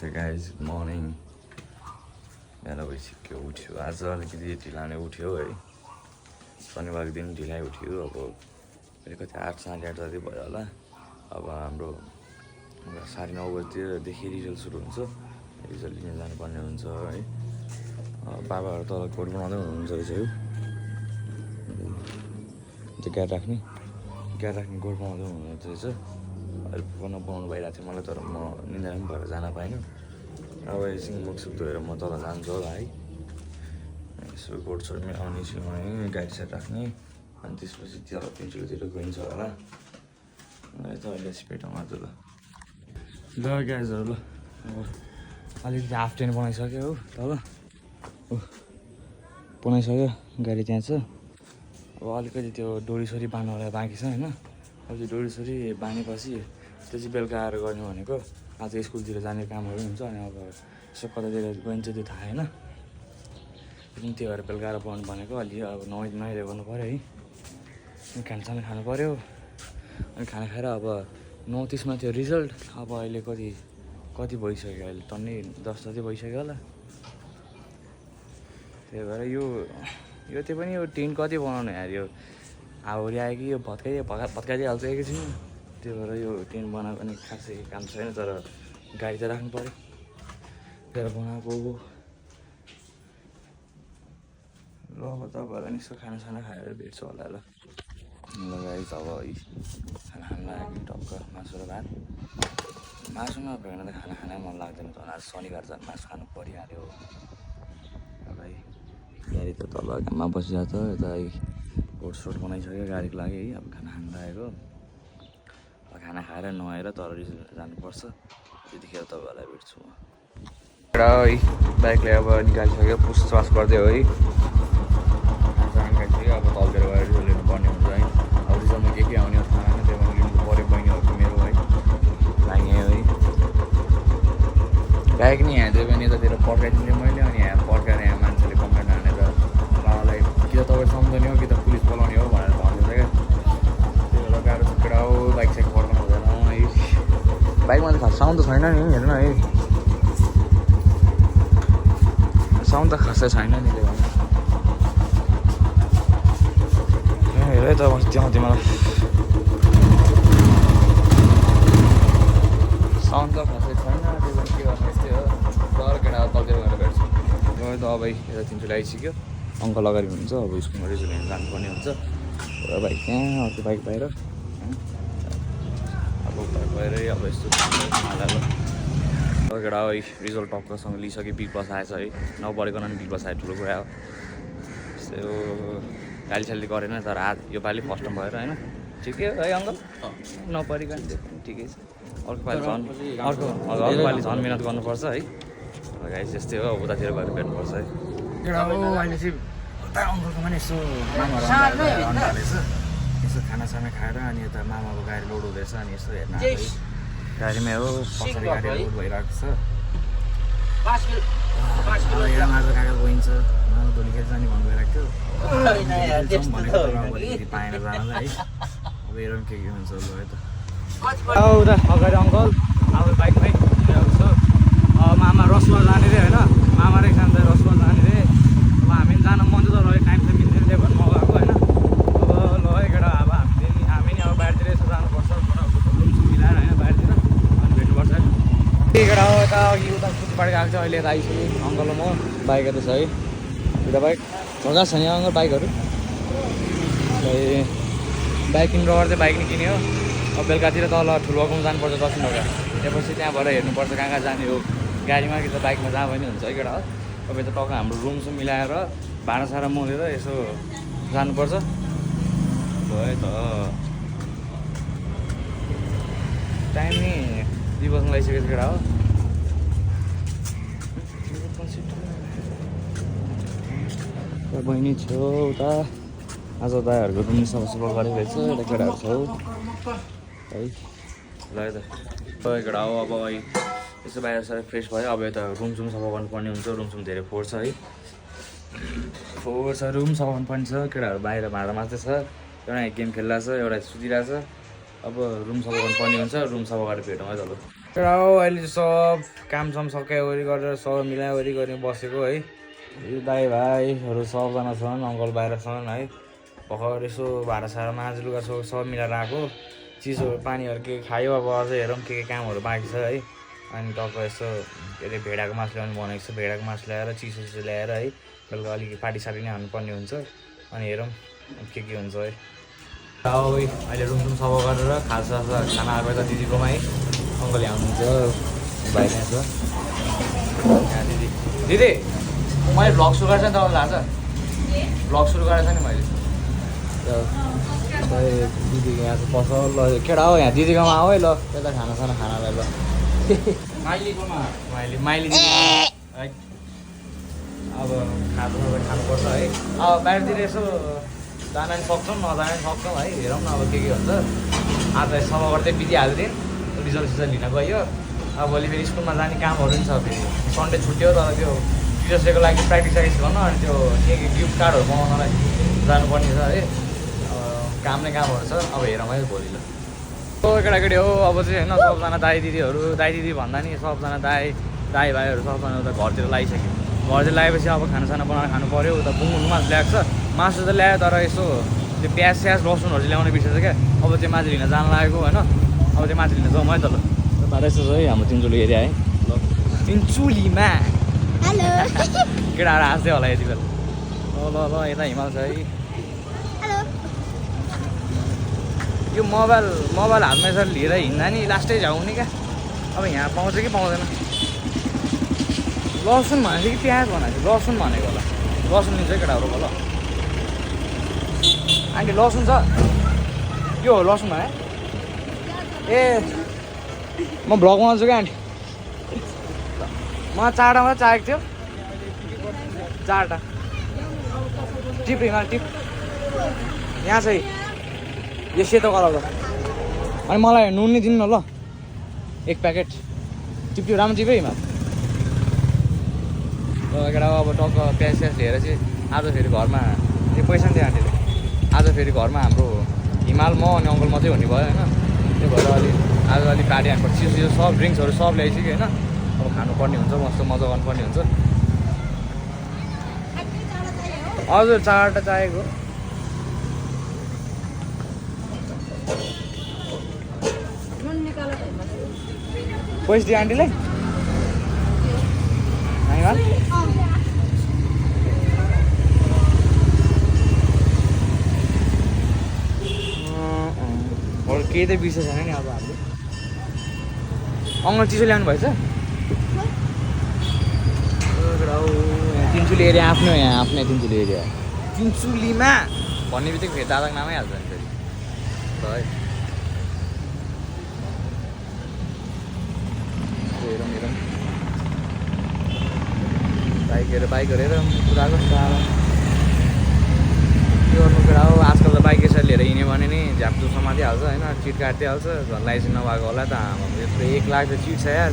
नमस्ते guys, good morning. बेला भइसक्यो, उठ्यो। आज अलिकति ढिला नै उठ्यो है। शनिबारको दिन ढिलाइ उठ्यो। अब कति 8 साढे 8 जति भयो होला। अब हाम्रो 9:30 बजीतिरदेखि रिजल्ट सुरु हुन्छ। रिजल्ट लिन जानुपर्ने हुन्छ है। बाबाहरू तल कोड बनाउँदै हुनुहुन्छ रहेछ। त्यो ग्याट राख्ने कोड बनाउँदै हुनुहुन्छ रहेछ। अहिले बनाउनु भइरहेको थियो मलाई, तर म निन्द्रा पनि भएर जान पाइनँ। अब एकछिन मुखसुख धोएर म तल जान्छु होला है। यसो गोडसोडमा आउने सिलमाउने गाडी साइड राख्ने, अनि त्यसपछि तल पेन्सिलतिर गइन्छ होला। त अहिले स्पिड मार्छु ल गाइजहरू। ल अब अलिकति हाफ टेन बनाइसक्यो हो तल। बनाइसक्यो, गाडी त्यहाँ छ। अब अलिकति त्यो डोरीसोरी बाँध्नुलाई बाँकी छ होइन। अब त्यो डोरीसोरी बाँधेपछि त्यो चाहिँ बेलुका आएर गर्ने भनेको। आज स्कुलतिर जाने कामहरू हुन्छ, अनि अब यसो कतातिर गइन्छ त्यो थाहा होइन। त्यही भएर बेलुका आएर पढ्नु भनेको। अलि अब नुहाइदिएर गर्नु पऱ्यो है। अनि खानासाना खानु पऱ्यो। अनि खाना खाएर अब 9:30मा त्यो रिजल्ट। अब अहिले कति भइसक्यो, अहिले टन्नै 10 जति भइसक्यो होला। त्यही भएर यो त्यो पनि यो टिन कति बनाउनु यार। यो हाउरी आयो कि यो भत्काइदिइहाल्छ एकैछिन। त्यही भएर यो टिन बनाएको पनि खासै काम छैन, तर गाडी त राख्नु पऱ्यो। त्यही भएर बनाएको। ल अब तपाईँहरूलाई यसो खानासाना खाएर भेट्छु होला। ल गाइस, अब खाना खानु लाग्यो टक्क। मासु र भात। मासु नभएन त खाना खानै मन लाग्दैन। झन् आज शनिबार झन् मासु खानु परिहाल्यो। भाइ गाडी त तल घाममा बसिरहेको छ। यता कोटसोट बनाइसक्यो गाडीको लागि है। अब खाना खानु लागेको। अब खाना खाएर नुहाएर तल रिजल्ट जानुपर्छ। त्यतिखेर तपाईँहरूलाई भेट्छु म। है बाइकले अब निकालिसक्यो, पुसपास गरिदियो है। खानासाना खाइसक्यो। अब तलतिर गएर रिजल्ट लिनुपर्ने हुन्छ है। अब रिजल्टमा के आउने हो थाहा छैन। त्यही भएर लिनु पऱ्यो बहिनीहरूको मेरो है। लागे है बाइक नि यहाँ चाहिँ पनि यतातिर पड्काइदिने मैले। अनि यहाँ पड्काएर यहाँ मान्छेले कम्प्लेन हानेर बाबालाई कि त तपाईँ सम्झने हो कि त पुलिस बोलाउने हो भनेर भन्दैछ क्या। त्यही भएर गाह्रो छ केटा हो। बाइक साइक पड्काउनु हुँदैन है। बाइकमा त खास साउन्ड त छैन नि, हेर्नु है। साउन्ड त खासै छैन नि। त्यो हेर है त त्यहाँ मलाई साउन्ड त खासै छैन। त्यो पनि के गर्नु यस्तै हो। तर केटा तलतिर गएर भेट्छु। गयो त अब यता 300 आइसक्यो। अङ्कल अगाडि हुनुहुन्छ। अब स्कुलमा रिजल्ट लिन जानुपर्ने हुन्छ। र बाइक त्यहाँ, अर्को बाइक बाहिर। अब बाइक बाहिरै अब यस्तो केटा अब रिजल्ट टक्कसँग लिइसक्यो। बिग बस आएछ है। नपढेको नि बिग बस आयो, ठुलो कुरा हो। यस्तो गालीसाली गरेन, तर योपालि फर्स्ट टाइम भएर होइन। ठिकै हो है अङ्कल, नपढिकन ठिकै छ। अर्को पालि झन् मिहिनेत गर्नुपर्छ है। गाइस यस्तै हो। उतातिर गएर भेट्नुपर्छ है। अहिले चाहिँ उता अङ्कलकोमा नि यसो यसो खानासाना खाएर अनि यता मामाको गाडी लोड हुँदैछ। अनि यसो हेर्न गाडीमै हो। पछाडि गाडी लोड भइरहेको छ। आज काका गइन्छ दोली खेल जाने भन्नु भइरहेको थियो भनेको पाएन जान है। अब हेरौँ के हुन्छ। ल है त उता अगाडि अङ्कल अब बाइकमै हिँडिरहेको छ। मामा रसुवा जाने रे होइन। मामा र एकजना रसुवा जाने रे। अब हामी जान मन त रह्यो, टाइम त मिल्दैन। त्यही भएर मगाएको होइन। अब ल है केटा, अब हामी नि अब बाहिरतिर यसो जानुपर्छ। मिलाएर होइन बाहिरतिर अनि भेट्नुपर्छ है। त्यही केटा हो। यता अघि उता कुचीपाडी गएको छ। अहिले यता आइसक्यो अङ्कल र म। बाइक यता छ है। दुइटा बाइक मजा छ नि अङ्कल बाइकहरू। बाइक किन्नु अगाडि चाहिँ बाइक नि किन्यो। अब बेलुकातिर तल ठुलोकोमा जानुपर्छ दक्षिण ढोका। त्यसपछि त्यहाँबाट हेर्नुपर्छ कहाँ जाने हो। गाडीमा कि त बाइकमा जहाँ पनि हुन्छ है केटा हो। अब यता टक्क हाम्रो रुम सुम मिलाएर भाँडासाँडा मोलेर यसो जानुपर्छ। ल है त टाइम नि 2 बज्नु लागिसकेको केटा हो। बहिनी थियो उता। आज दाइहरूको रुम सफा गरेको रहेछ। यता केटाहरू छ है। ल है त केटा हो। अब यसो बाहिर साह्रै फ्रेस भयो। अब यता रुम सुम सफा गर्नुपर्ने हुन्छ। रुम सुम धेरै फोहोर छ है। फोहोर छ, रुम सफा गर्नुपर्ने छ। केटाहरू बाहिर भाँडा माझ्दैछ। एउटा गेम खेलिरहेछ, एउटा सुतिरहेछ। अब रुम सफा गर्नुपर्ने हुन्छ। रुम सफा गरेर भेटौँ है त ल। तर अहिले सब कामसाम सकाइवरि गरेर सब मिलाइवरि गर्ने बसेको है। यो दाइ भाइहरू सबजना छन्, अङ्कल बाहिर छन् है। भर्खर यसो भाँडासाँडा माझ लुगा सब मिलाएर आएको। चिसोहरू पानीहरू के खायो, अब अझै हेरौँ के कामहरू बाँकी छ है। अनि तपाईँ यसो के अरे भेडाको मासु ल्याउनु भनेको छ, भेडाको मासु ल्याएर चिसो ल्याएर है बेलुका अलिकति पार्टीसाटी नै हाल्नुपर्ने हुन्छ। अनि हेरौँ के हुन्छ है। अहिले रुम सफा गरेर खाजा खाना आएको त दिदीकोमा है। अङ्कल यहाँ हुनुहुन्छ, बाहिर छ यहाँ दिदी। दिदी मैले भ्लग सुरु गरेको छ नि, तपाईँलाई थाहा छ? भ्लग सुरु गरेको छ नि मैले। दिदीको यहाँ चाहिँ पसल ल केटा हो, यहाँ दिदीकोमा आऊ है ल, यता खानासाना खानालाई ल। माइलीकोमा माइली है। अब खाजा खानुपर्छ है। अब बाहिरतिर यसो जान पनि सक्छौँ, नजान पनि सक्छौँ है। हेरौँ न अब के हुन्छ। आज सफा गर्दै बिजी हालिदिउँ, रिजल्ट लिन गयो। अब भोलि फेरि स्कुलमा जाने कामहरू पनि छ। फेरि सन्डे छुट्यो, तर त्यो टिचर्स डेको लागि प्र्याक्टिस गर्नु अनि त्यो के गिफ्ट कार्डहरू बनाउनलाई जानुपर्ने छ है। काम नै कामहरू छ। अब हेरौँ है भोलि ल। केटाकेटी हो अब चाहिँ होइन, सबजना दाइ दिदी भन्दा नि सबजना दाइ भाइहरू सबजना उता घरतिर लगाइसक्यो। घरतिर लगाएपछि अब खानासाना बनाएर खानु पऱ्यो। उता बुङुङ मासु ल्याएको छ, मासु त ल्यायो तर यसो त्यो प्याज लसुनहरू चाहिँ ल्याउनु बिर्सेछ क्या। अब त्यो माछा लिन जान लागेको होइन। अब त्यो माछा लिन जाउँ है त ल। बाह्र यस्तो छ है हाम्रो तिनचुली एरिया है। ल तिनचुलीमा हेलो केटाहरू हाँस्दै होला यति बेला। ल यता हिमाल छ है। यो मोबाइल हातमा यसरी लिएर हिँड्दा नि लास्टै झ्याउने क्या। अब यहाँ पाउँछ कि पाउँदैन। लसुन भनेको कि प्याज भनेको? लसुन भनेको होला। लसुन लिन्छ केटाहरू ल। आन्टी लसुन छ? यो हो लसुन भने? ए म भ्लग बनाउँछु क्या आन्टी। मलाई 4टा मात्रै चाहिएको थियो। 4टा टिप हिमाल टिप यहाँ चाहिँ यो सेतो कलरको। अनि मलाई नुन नै दिनु न ल, 1 प्याकेट टिप्यो। राम्रो टिप्यो हिमाल। ल केटा अब टक्क प्याज लिएर चाहिँ आज फेरि घरमा त्यो पैसा नि दियो आन्टीले। आज फेरि घरमा हाम्रो हिमाल, म अनि अङ्कल मात्रै हुने भयो होइन। त्यो भएर आज अलिक पार्टी हाल्नुपर्छ। चिसो सब ड्रिङ्क्सहरू सब ल्याइसक्यो होइन। अब खानुपर्ने हुन्छ, मस्तो मजा गर्नुपर्ने हुन्छ। हजुर 4टा चाहिएको। पैसा दियो आन्टीलाई? केही त बिर्सेको छैन नि अब हामीले। अङ्कल चिसो ल्याउनु भएछ? तिनचुली एरिया आफ्नो, यहाँ आफ्नै तिनचुली एरिया। तिनचुलीमा भन्ने बित्तिकै फेरि दादाको नामै हाल्छ नि फेरि है। हेरौँ बाइकहरू हेरौँ कुदाएको के गर्नु कुरा हो। आजकल त बाइक यसरी लिएर हिँड्यो भने नि झ्याप्चो समातिहाल्छ होइन, चिट काटिदिइहाल्छ। झन् लाइसेन्स नभएको होला त आमा, यत्रो 1 लाख त चिट छ यार।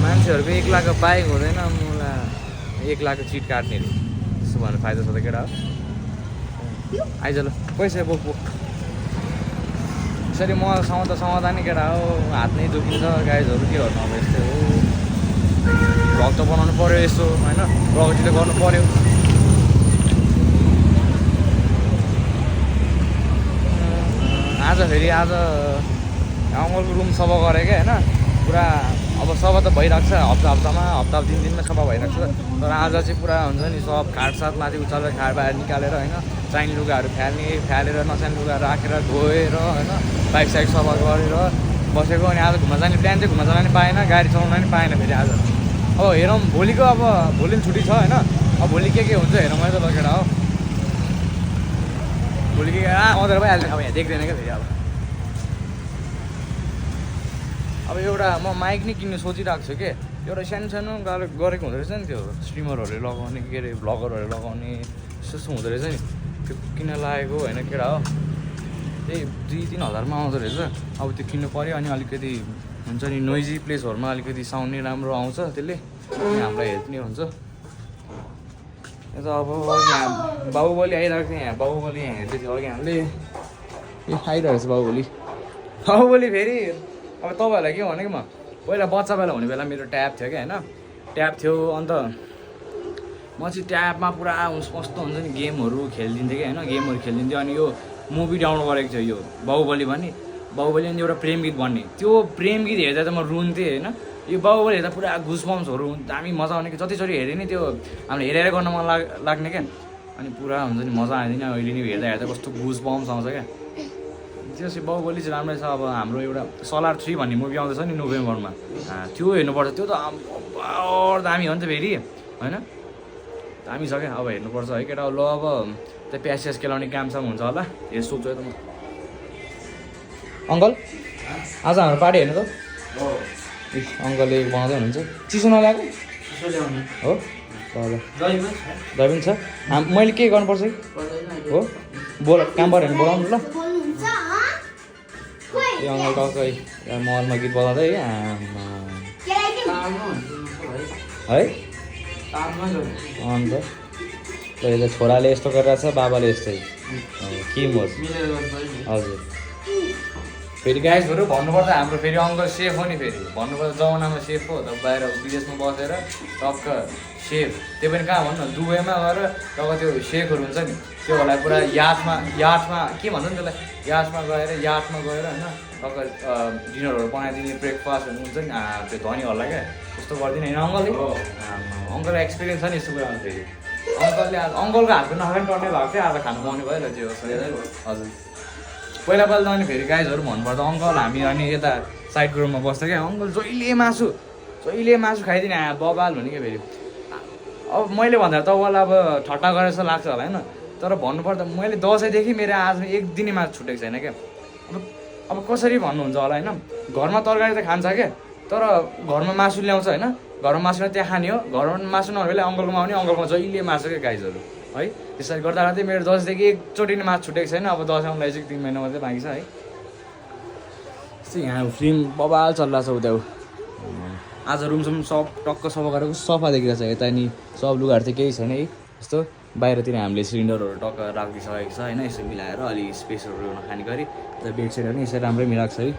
मान्छेहरूको 1 लाखको बाइक हुँदैन, मलाई 1 लाखको चिट काट्ने अरे। त्यसो भने फाइदा छ त केटा हो। आइज ल पैसा बोक यसरी म समाउँदा नि केटा हो, हात नै दुखिन्छ गाइजहरू। के गर्नु अब यस्तै हो। भ्लग त बनाउनु पऱ्यो यसो होइन, प्रगति त गर्नु पऱ्यो। आज अङ्कलको रुम सफा गरेँ क्या होइन। पुरा अब सफा त भइरहेको छ, हप्ता दिनमा सफा भइरहेको छ। तर आज चाहिँ पुरा हुन्छ नि, सब खाटसाथ माथि उचालेर खाट बाहिर निकालेर होइन, चाहिने लुगाहरू फ्यालेर नचाहिने लुगाहरू राखेर धोएर होइन, बाइक साइक सफा गरेर बसेको। अनि आज घुम्न जाने प्लान चाहिँ घुम्न जान पनि पाएन, गाडी चलाउन पनि पाएन फेरि आज। अब हेरौँ भोलिको, अब भोलि पनि छुट्टी छ होइन। अब भोलि के हुन्छ हेरौँ है त ल केटा हो। भोलि के अँधेर भइहाल्छ अब, यहाँ देख्दैन क्या फेरि। अब एउटा म माइक नै किन्नु सोचिरहेको छु कि, एउटा सानो गरेको हुँदो रहेछ नि त्यो स्ट्रिमरहरू लगाउने, के अरे भ्लगरहरू लगाउने यस्तो हुँदो रहेछ नि। त्यो किन्न लागेको होइन केटा हो। त्यही 2-3 हजारमा आउँदो रहेछ। अब त्यो किन्नु पऱ्यो। अनि अलिकति हुन्छ नि नोइजी प्लेसहरूमा अलिकति साउन्ड नै राम्रो आउँछ, त्यसले हामीलाई हेल्प नै हुन्छ। अब यहाँ बाहुबली आइरहेको थियो। यहाँ बाहुबली यहाँ हेर्दै थियो अघि हामीले। आइरहेको छ बाहुबली फेरि। अब तपाईँहरूलाई के भनेको म, पहिला बच्चा बेला हुने बेला मेरो ट्याब थियो क्या होइन ट्याब थियो अन्त म चाहिँ ट्याबमा पुरा कस्तो हुन्छ नि गेमहरू खेलिदिन्थेँ कि होइन गेमहरू खेलिदिन्थेँ अनि यो मुभी डाउनलोड गरेको थियो यो बाहुबली भन्ने बाहुबली अनि एउटा प्रेम गीत भन्ने त्यो प्रेम गीत हेर्दा त म रुन्थेँ होइन यो बाहुबली हेर्दा पुरा घुसबम्सहरू दामी मजा आउने कि जतिचोटि हेरेँ नि त्यो हामीले हेरेर गर्न मन लाग्ने क्या अनि पुरा हुन्छ नि मजा आइदिने अहिले नि हेर्दा हेर्दा कस्तो घुसबम्स आउँछ क्या त्यो चाहिँ बाहुबली चाहिँ राम्रै छ अब हाम्रो एउटा सलार 3 भन्ने मुभी आउँदैछ नि नोभेम्बरमा त्यो हेर्नुपर्छ त्यो त दामी हो नि त फेरि होइन दामी छ क्या अब हेर्नुपर्छ है केटा ल अब त्यो प्यासेस केलाउने कामसाम हुन्छ होला हेर सोध्छु है त म अङ्कल आज हाम्रो पार्टी हेर्नु त अङ्कलले बनाउँदै हुनुहुन्छ चिसो नलाग्यो हो ल दही पनि छ मैले के गर्नुपर्छ हो कामबाट हेर्नु बोलाउनु ल यो अङ्कल टक्कै महलमा गीत बजाउँदै है अन्त ल छोराले यस्तो गरिरहेछ बाबाले यस्तै के होस् हजुर फेरि गाइजहरू भन्नुपर्दा हाम्रो फेरि अङ्कल सेफ हो नि फेरि भन्नुपर्दा जमानामा सेफ हो त बाहिर विदेशमा बसेर टक्क सेफ त्यो पनि कहाँ भन्नु दुबईमा गएर टक्क त्यो सेफहरू हुन्छ नि त्योहरूलाई पुरा याटमा के भन्छ नि त्यसलाई याटमा गएर होइन टक्क डिनरहरू बनाइदिने ब्रेकफास्टहरू हुन्छ नि त्यो धनीहरूलाई क्या त्यस्तो गरिदिने होइन अङ्कलले अङ्कलको एक्सपिरियन्स छ नि यस्तो कुरामा फेरि अङ्कलले अङ्कलको हातको नखाने टन्नै भएको थियो आज खानु पाउने भयो त्यो हजुर पहिला त अनि फेरि गाइजहरू भन्नुपर्दा अङ्कल हामी अनि यता साइड ग्रुपमा बस्थ्यो क्या अङ्कल जहिले मासु खाइदिने बबाल हुने क्या फेरि अब मैले भन्दा तपाईँलाई अब ठट्टा गरेर जस्तो लाग्छ होला होइन तर भन्नुपर्दा मैले दसैँदेखि मेरो आज एक दिने मासु छुटेको छैन क्या अब कसरी भन्नुहुन्छ होला होइन घरमा तरकारी त खान्छ क्या तर घरमा मासु ल्याउँछ होइन घरमा मासु त्यहाँ खाने हो घरमा मासु नभए अङ्कलकोमा आउने अङ्कलकोमा जहिले मासु क्या गाइजहरू है त्यसरी गर्दा गर्दै मेरो दसैँदेखि एकचोटि नै मासु छुटेको छैन अब दसैँ आउँदा चाहिँ 3 महिना मात्रै बाँकी छ है यस्तै यहाँ फिल्म बबाल चलिरहेको छ उता आज रुमसुम सब टक्क सफा गरेको सफा देखिरहेको छ यता नि सब लुगाहरू चाहिँ केही छैन है यस्तो बाहिरतिर हामीले सिलिन्डरहरू टक्क राखिसकेको छ होइन यसो मिलाएर अलिक स्पेसहरू नखाने गरी र बेडसिटहरू पनि यसरी राम्रै मिलाएको छ है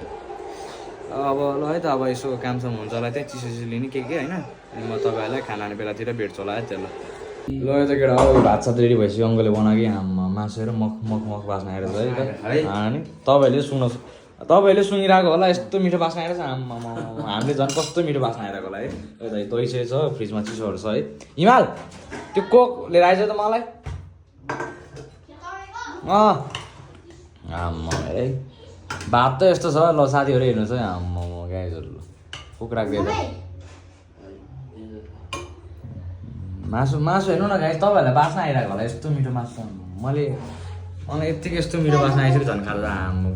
अब ल है त अब यसो कामसाम हुन्छ होला त्यहाँ चिसो लिने के होइन म तपाईँहरूलाई खाना खाने बेलातिर भेट्छु होला है त्यसलाई ल यो त केटा अब भात सात रेडी भएपछि अङ्कलले बनाएको मासु हेर मख बास्ना आएर छ है अनि तपाईँहरूले सुनिरहेको होला यस्तो मिठो बास्ना आएर छ हामीले झन् कस्तो मिठो बास्ना आइरहेको होला है यता दही छ फ्रिजमा चिसोहरू छ है हिमाल त्यो कोक लिएर आइज त मलाई है भात त यस्तो छ ल साथीहरू हेर्नुहोस् है गाइजहरू कोक राख्दैन मासु हेर्नु न गाइस तपाईँहरूलाई बास्ना आइरहेको होला यस्तो मिठो मासु मलाई यत्तिकै यस्तो मिठो बास्ना आइसक्यो झन् खाँदा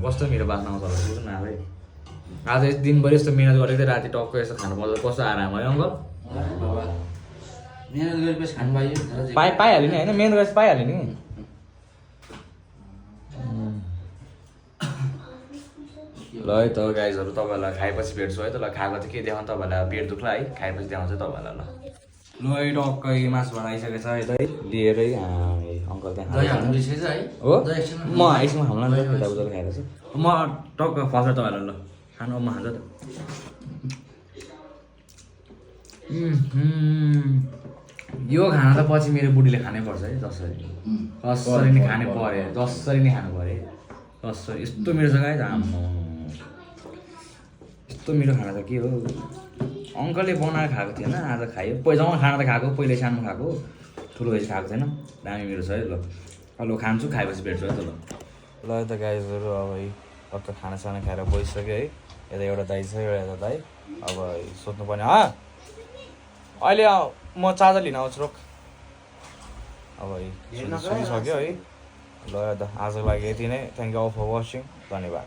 कस्तो मिठो बास्ना आउँछ होला बुझ्नु न है आज दिनभरि यस्तो मिहिनेत गरेको थिएँ राति टक्क यस्तो खानु पाउँदा कस्तो आराम है अङ्कल मिहिनेत गरेपछि खानु पाइहाल्यो नि होइन मेहनत गरेपछि पाइहाल्यो नि ल है त गाइजहरू तपाईँहरूलाई खाएपछि भेट्छु है त ल खाएको चाहिँ के देखाउनु तपाईँहरूलाई पेट दुख्ला है खाएपछि देखाउँछ तपाईँहरूलाई ल ल टक्कै मासुबाट आइसकेको छ है त लिएरै अङ्कल त्यहाँ हो म एकछिनमा खाउँला नि उता उता खाएर चाहिँ म टक्क फर्स्ट तपाईँहरूलाई ल खानु म खान्छ त यो खाना त पछि मेरो बुढीले खानै पर्छ है जसरी नै खानु पऱ्यो जसरी नै खानु पऱ्यो कसरी यस्तो मिठो छ गाइस यस्तो मिठो खाना त के हो अङ्कलले बनाएर खाएको थिएन आज खायो पहिलामा खाना त खाएको पहिल्यै सानो खाएको ठुलो भएपछि खाएको थिएन दामी मिठो छ है ल ल खान्छु खाएपछि भेट्छु है त ल त गाइजहरू अब है टक्क खानासाना खाएर बसिसक्यो है यता एउटा दाइ छ एउटा दाइ अब सोध्नुपर्ने अहिले म चार्जर लिन आउँछु रोक अब सुनिसक्यो है ल त आजको लागि यति नै thank you all for watching धन्यवाद